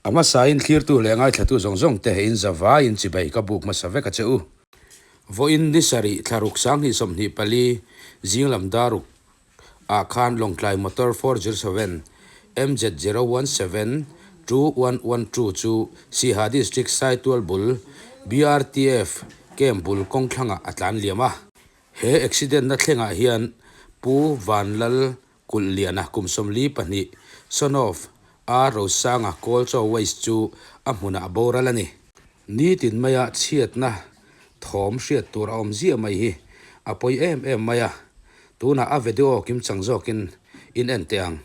A hmasain thlirtu leh ngaithlatu zawng zawng te in zavaiin chibai ka buk hmasa vek a che u. Vawiin ni sarih thlaruk 2024 zinglam daruk ah khan Lawngtlai Motor 407 MZ 017 2112 chu Siha District Saitual bul BRTF Camp bul kawng thlangah a tlan liam a. He accident na thlengah hian Pu Vanlal Kulhliana kum 42, son of R Rosanga Kawlchaw Waste chu a hmunah a boral a ni. Nitin maia chhiatna thawm hriat tur a awm ziah mai hi a pawi em em mai a, tunah a video kimchang zawkin in en teh ang.